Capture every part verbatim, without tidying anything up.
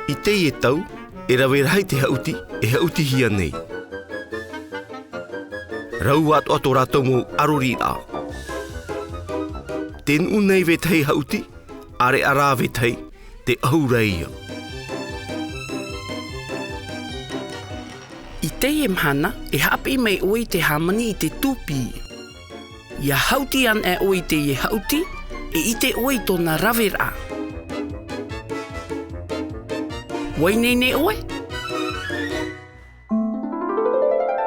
I teie tau, e rave rahi te haʻuti, e haʻutihia nei. Rau atoʻa tō rātou mau ʻaroriraʻa. Tē nuʻu nei vetahi haʻuti, ʻāreʻa rā vetahi, te ʻahu ra ia. I teie mahana, e haʻapiʻi mai ʻoe i te hāmani i te tūpī. ʻIa haʻuti anaʻe ʻoe i teie haʻuti, e ʻite ʻoe i tōna raveraʻa. ʻUa ineine ʻoe?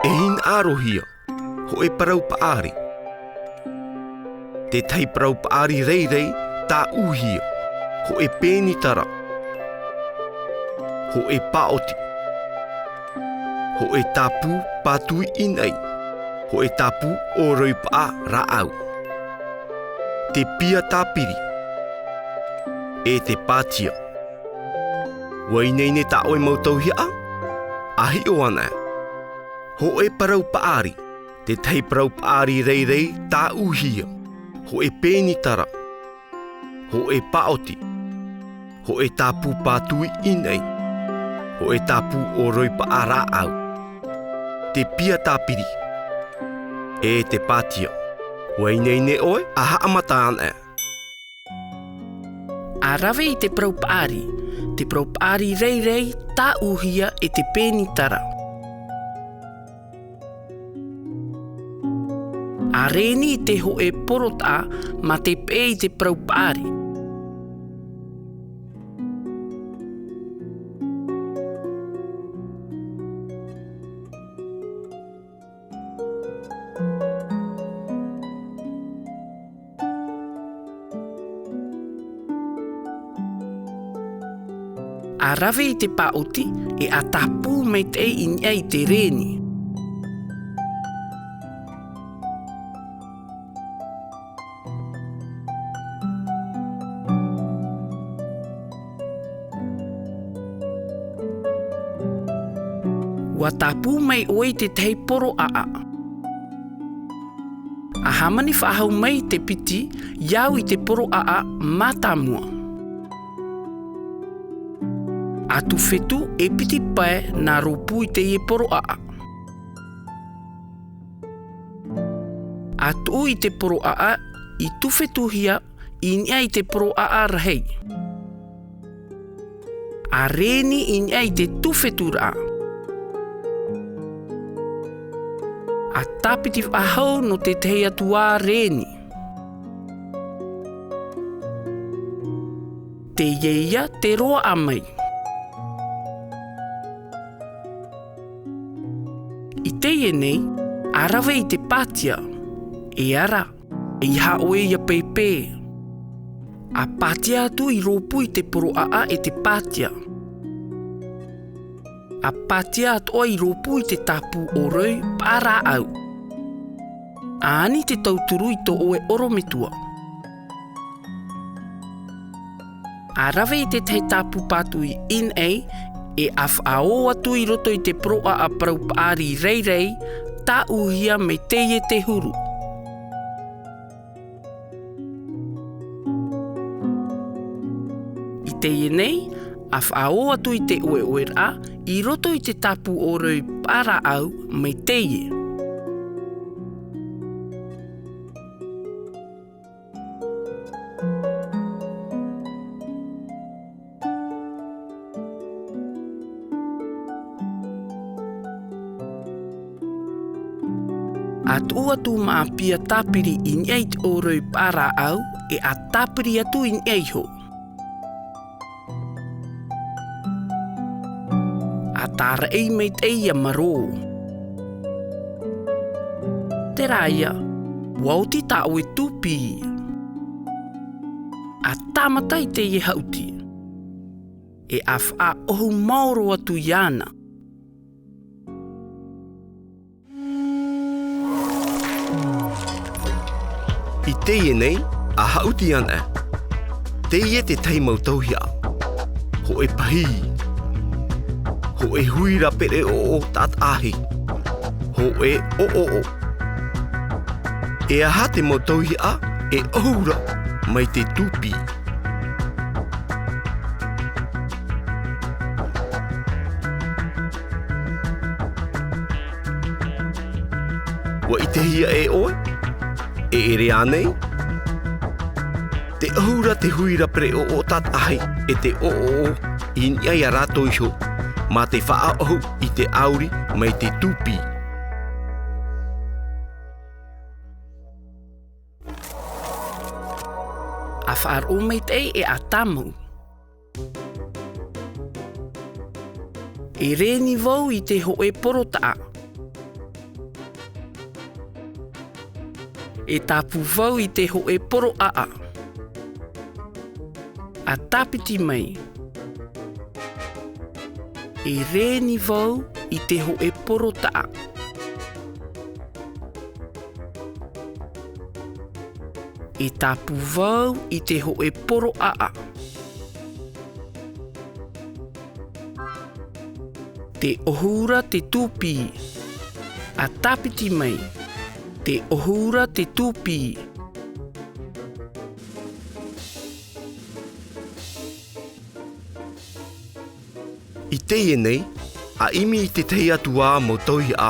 E hinaʻarohia, hōʻē parau paʻari. Te tahi parau paʻari rairai tāʻūhia, hōʻē pēnitara, hōʻē pāʻoti, hōʻē tāpū pātui ʻinaʻi, hōʻē tāpū ʻōroi paʻa rāʻau, te pia tāpiri, e te pātia. ʻUa ineine tā ʻoe mau tauihaʻa? ʻA hiʻo anaʻe. Hōʻē parau paʻari, te tahi parau paʻari rairai tāʻūhia, hōʻē pēnitara, hōʻē pāʻoti, hōʻē tāpū pātui ʻinaʻi, hōʻē tāpū ʻōroi paʻa rāʻau, te pia tāpiri, e te pātia. ʻUa ineine ʻoe? ʻA haʻamata anaʻe. ʻA rave i te parau paʻari, te parau paʻari rairai tāʻūhia e te pēnitara. ʻA rēni i te hōʻē porotaʻa mā te peʻe i te parau paʻari. ʻA rave i te pāʻoti, e ʻa tāpū maitaʻi i niʻa i te rēni. ʻUa tāpū mai ʻoe i te tahi poroʻaʻa. ʻA hāmani faʻahou mai te piti, ʻia au i te poroʻaʻa mātāmua. ʻA tūfetu e piti pae nā rōpū i teie poroʻaʻa. ʻA tuʻu i te poroʻaʻa i tūfetuhia i niʻa i te poroʻaʻa rahi. ʻA rēni i niʻa i te tūfeturaʻa. ʻA tāpiti faʻahou nō te tahi atu ā rēni. Teie ïa te roaʻa mai. I teie nei, ʻa rave i te pātia, e ara, ʻeiaha ʻoe ʻia pēpē. ʻA pātia atu i rōpū i te poroʻaʻa e te pātia. ʻA pātia atoʻa i rōpū i te tāpū ʻōroi paʻa rāʻau. ʻA ani te tauturu i tō ʻoe ʻorometua. ʻA rave i te tahi tāpū pātui ʻinaʻi, e ʻa faʻaō atu i roto i te poroʻaʻa parau paʻari rairai, tāʻūhia mai teie te huru. I teie nei, ʻa faʻaō atu i te ʻoeʻoeraʻa, i roto i te tāpū ʻōroi paʻa rāʻau mai teie. ʻA tuʻu atu mā pia tāpiri i niʻa i te ʻōroi paʻa rāʻau, e ʻa tāpiri atu i niʻa iho. ʻA tāraʻi maitaʻi ʻia marō. Terā ïa, ʻua oti tā ʻoe tūpī. ʻA tāmata i teie haʻuti. E ʻa faʻaʻohu maoro atu iāna. I teie nei, ʻa haʻuti anaʻe. Teie te tahi mau tauihaʻa. Hōʻē pahī. Hōʻē huira pereʻoʻo taʻataʻahi. Hōʻē ʻoʻoʻo. E aha te mau tauihaʻa e ʻohu ra mai te tūpī? ʻUa ʻitehia e ʻoe? E ʻere ānei? Te ʻohura te huira pereʻoʻo tātaʻahi e te ʻoʻoʻo i niʻa ia rātou iho, mā te faʻaʻohu i te ʻauri mai te tūpī. ʻA faʻaroʻo maitaʻi e ʻa tāmau. E rēni vau i te hōʻē porotaʻa. E tāpū vau i te hōʻē poroʻaʻa. ʻA tāpiti mai. E rēni vau i te hōʻē porotaʻa. E tāpū vau i te hōʻē poroʻaʻa. Te ʻohura te tūpī. ʻA tāpiti mai. Te ʻohura te tūpī. I teie nei, ʻa ʻimi i te tahi atu ā mau tauihaʻa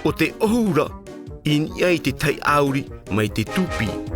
o te ʻohura i niʻa i te tahi ʻauri mai te tūpī.